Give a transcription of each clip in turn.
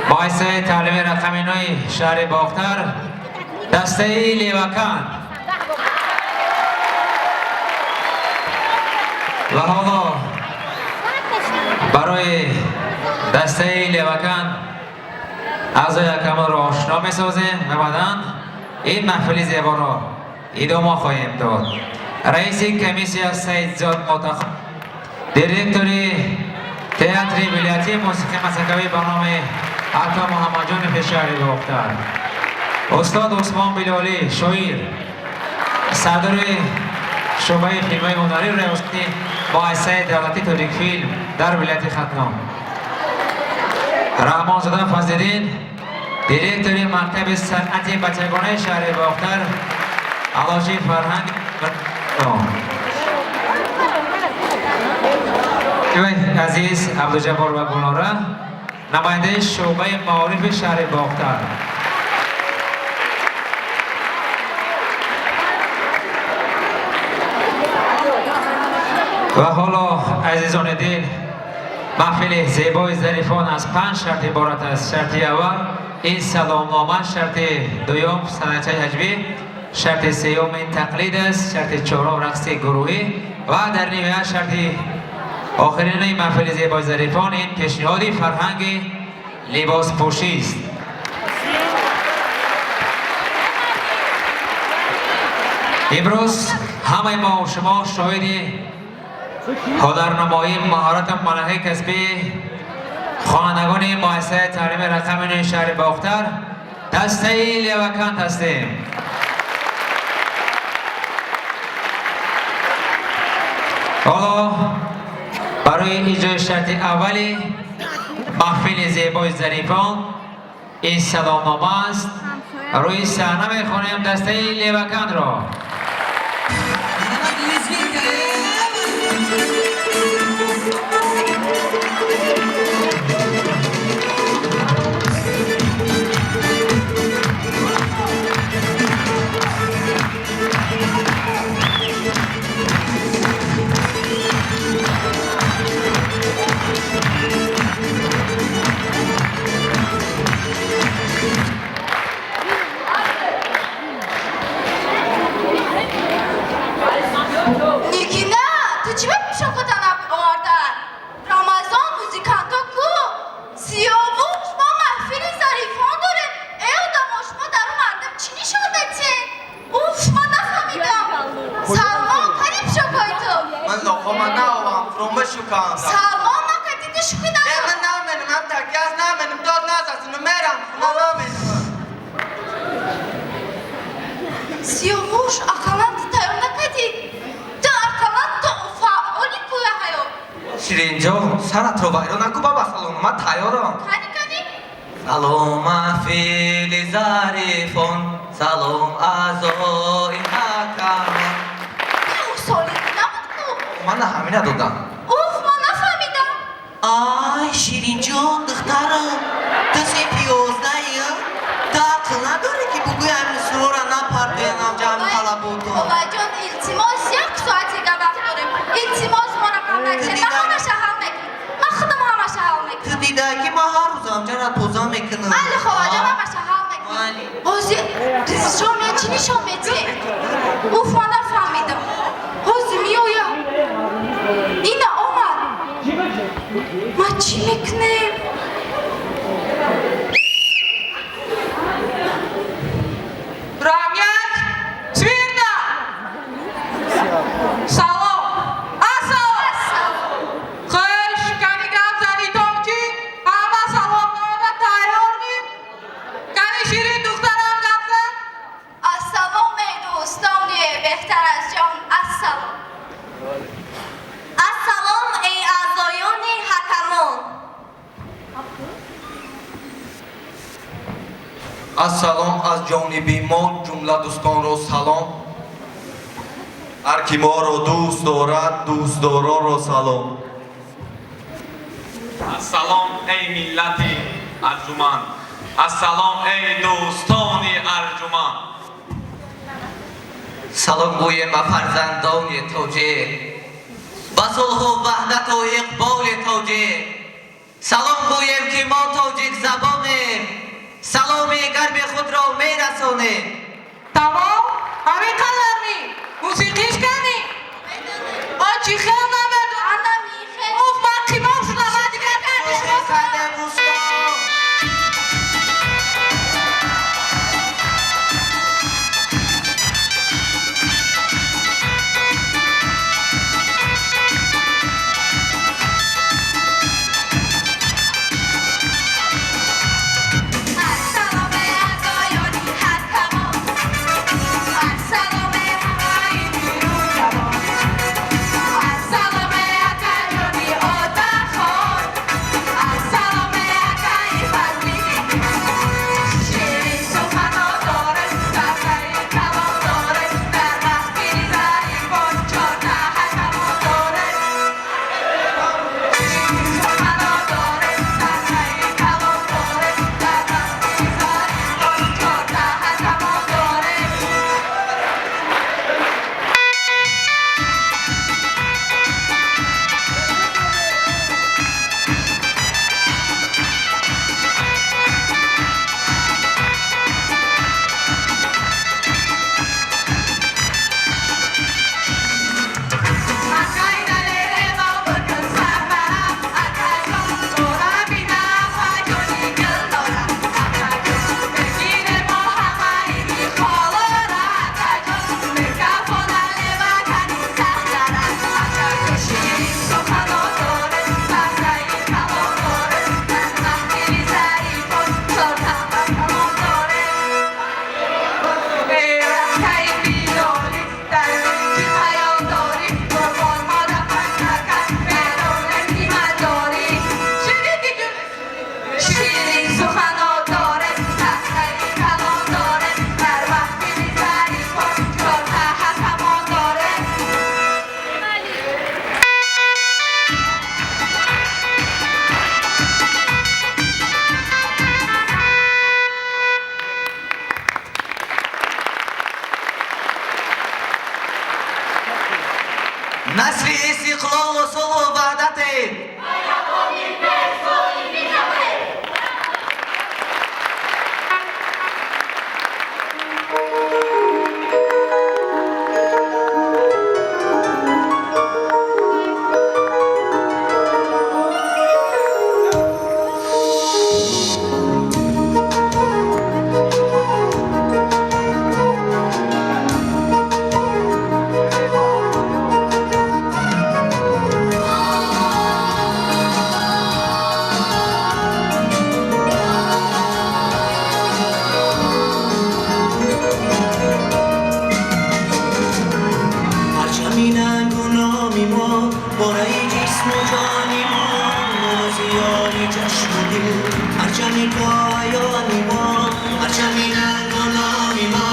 Муассисаи таълими рақами 9 шаҳри Бохтар, дастаи Левакан. Ва ҳоло барои дастаи Левакан аъзои ҳакамонро ошно месозем ва баъдан ин маҳфили зеборо идома хоҳем дод. Раиси комиссия Саидзод Мотақ, директори театри вилоятии мусиқии масакавӣ ба номи Ато Муҳаммадҷонови шаҳри Бохтар, устод Усмон Билолӣ, шоир, сардори шӯъбаи филмҳои ҳунарӣ, раёсати муассисаи давлатии Тоҷикфилм дар вилояти Хатлон, Раҳмонзода Фазлиддин, директори мактаби санъати бачагонаи шаҳри Бохтар, аълочии фарҳанг. Азиз Абдуҷаббор ва Гулнора, намояндаи шӯъбаи маорифи шаҳри Бохтар. Ва ҳоло, азизони дил, маҳфили зебои зарифон аз 5 шарт иборат аст. Шарти аввал ин саломнома, шарти дуюм санъатчаи ҳаҷвӣ, шарти сеюм ин тақлид аст, шарти чорум рақси гурӯҳӣ ва дар ниҳоят шарти охирини маҳфили зебои зарифон ин пешниҳоди фарҳанги либоспӯшист. Имрӯз ҳамаи мо шумо шоҳиди ҳунарнамоии маҳорату малакаи касбии хонандагони муассисаи таълими рақами 9 шаҳри Бохтар, дастаи Левакант ҳастем. Ҳоло барои иҷрои шарти аввали маҳфили зебои зарифон ин саломнома аст. Рӯи саҳна мехонем дастаи Левакантро. Нигина, ту чӣ ба пӯшокотана оварда? Рамазон музиканто ку? Сиёвуш, мо маҳфили зарифон дорем. Э одамо, шумо дару мардум чӣ нишон метиҳед? Уф, ман нафаҳмидам. Салмон, кани пӯшокҳои ту? Ман лоқома наовам, фуромба шуканда. Салмон, ман кати ту шӯхӣ Э, надорам. ман наменам, ман такяз наменам, дод назасину мерам, хуна наменам. Сиёвуш, ақаллан ту тайёр накардӣ. Ту ақаллан ту фаъоли кӯя ҳаё. Ширинҷон, саратро вайрон наку, баба, салом, ман тайёрам. Кани, кани? Салом маҳфили зарифон, салом аъзои ҳакамон. Ин усоли набуд ку? Ман на ҳамина додам. Уф, ман нафаҳмидам. Ай, Ширинҷон, духтарам, ту се пиёздаи? Ту ақл надорӣ, ки бугӯи ҳамин сурора напартоянам ҷамъи талаботон? Холаҷон, илтимос, як соатига вақт дорем. Илтимос, моро ғам накунед. Ман ҳамаша ҳал мекунам. Ман худам ҳамаша ҳал Ту мекунам. дида, ки ман ҳар рӯз ҳамҷара тоза мекунам. Майли, холаҷон, ҳамаша ҳал мекунам. Майли. Ҳозир режиссёр меяд, чӣ нишон метиҳед? Уф, ман нафаҳмидам. Ҳозир меояд. Ина омад. Ман чӣ мекунем? Равнять! Смирно! Салом! Ассалом! Хуш, кани гап занитон чӣ? Ҳама саломнома тайёр ми? Кани Ширин духтарам гап зан? Ассалом, эй дӯстони беҳтар аз ҷон, ассалом. Ассалом, эй аъзоёни ҳакамон. Ассалом, аз ҷониби мо ҷумла дӯстонро салом. Ҳар ки моро дӯст дорад, дӯстдоронро салом. Ассалом, эй миллати арҷуманд, ассалом, эй дӯстони арҷуманд. Салом гӯем ба фарзандони тоҷик, ба сулҳу ваҳдату иқболи тоҷик. Салом гӯем, ки мо тоҷик забонем, саломи гарми худро мерасонем. Тамом? Ҳамин қадар ми? Мусиқиш кани? О, чӣ хел намедонам. Ана михел. Уф, ман қимор шудам, ман дигар Шӯхӣ кардем, усто. Салом аъзоёни ҳакамон, салом ҳамаи пирӯзамон, салом акаҷони одахон, салом акаи фазлиддин. Ширин сухано дорад, сафари калон дорад, дар маҳфили зарифон чорта ҳакамон дорад. Ширин сухано дорад, сафари калон дорад, дар маҳфили зарифон чорта ҳакамон дорад. Акай далере мо бикун сафара, акаҷон тора бина, акаҷони гул дора, акаҷон бигире мо ҳамаи холора, акаҷон микрофона лева кани саҳнара, акаҷон ширин сухано дорад, сафраи калон дорад, дар маҳфили зарифон чорта ҳакамон дорад. Акаи билолӣ, дар дил чӣ хаёл дорӣ? Қурбонҳоро панҷака медонем, ки мадорӣ. Ширин сухано дорад, сафраи калон дорад, дар маҳфили зарифон чорта ҳакамон дорад. Насли истиқлолу сулҳу ваҳдатем. Парчами нангу номи мо, бораи ҷисму ҷони мо, нуру зиёни чашму дил, парчами поёни мо. Парчами нангу номи мо,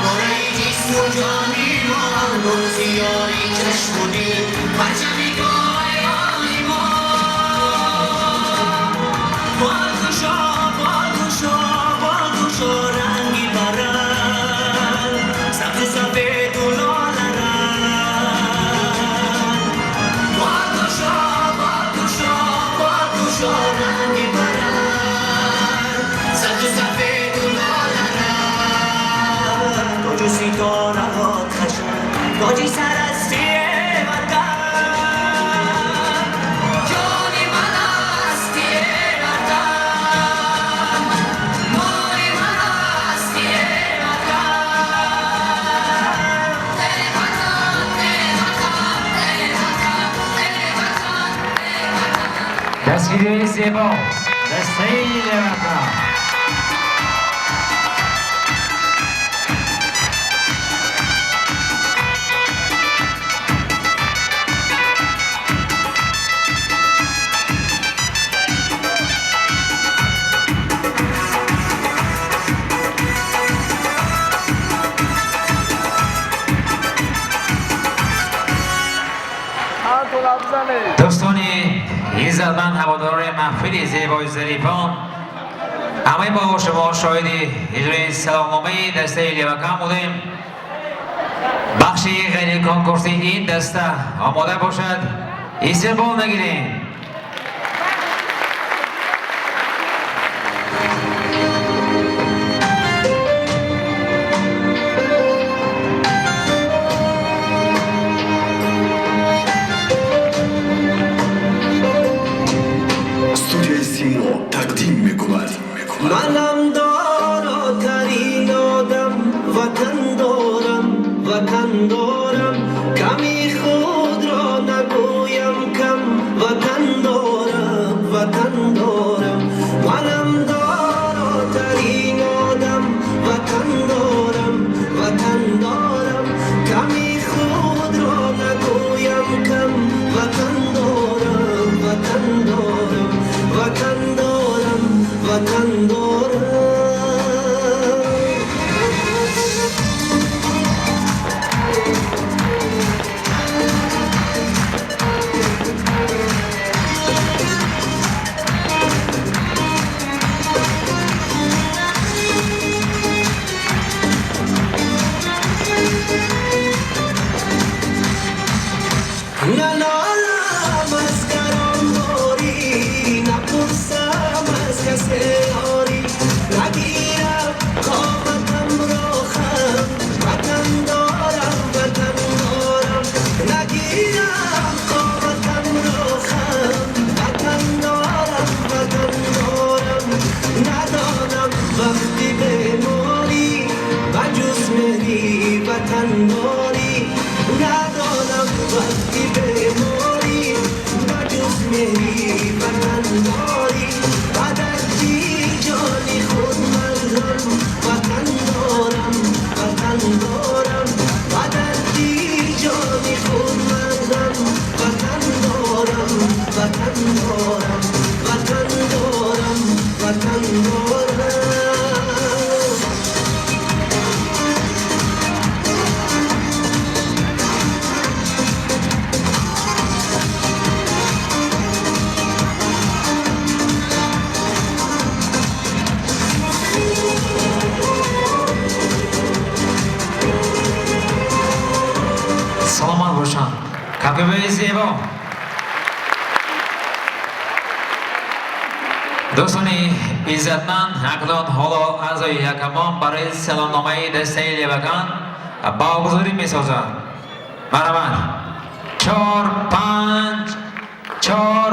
бораи ҷисму ҷони мо, нуру зиёни чашму дил, парчами поёни мо. Болкушо, болкушо, болкушо, ранги баран, сабзу сафеду лоларанг. Болкушо, болкушо, болкушо, ранги баран, сабзу сафеду лоларанг. Тоҷу ситораҳо хашм, тоҷи сарасти ватан. Ҷони ман асти ватан, моли ман асти ватан. Эй ватан, эй ватан, эй ватан, эй ватан, эй ватан. Дастгириҳои зебо дастаи Левакам. Дӯстони иззатманд, ҳаводорони маҳфили зебои зарифон, ҳамаи мо шумо шоҳиди иҷрои саломномаи дастаи Левакам будем. Бахши ғайриконкурсии ин даста омода бошад, истиқбол мегирем. ватандорӣ надонам вақти беморӣ ба ҷуз меҳри ватандорӣ ба дарди ҷони худ ман ғам ватан дорам ватан дорам ба дарди ҷони худ ман ғам ватан дорам ватан дорам ватан дорам ватан дорам. Саломат бошанд. Кафкӯбии зебо. Дӯстони иззатманд, акнун ҳоло аъзои ҳакамон барои саломномаи дастаи Левакант баҳогузорӣ месозанд. Марҳамат. Чор, панҷ, чор,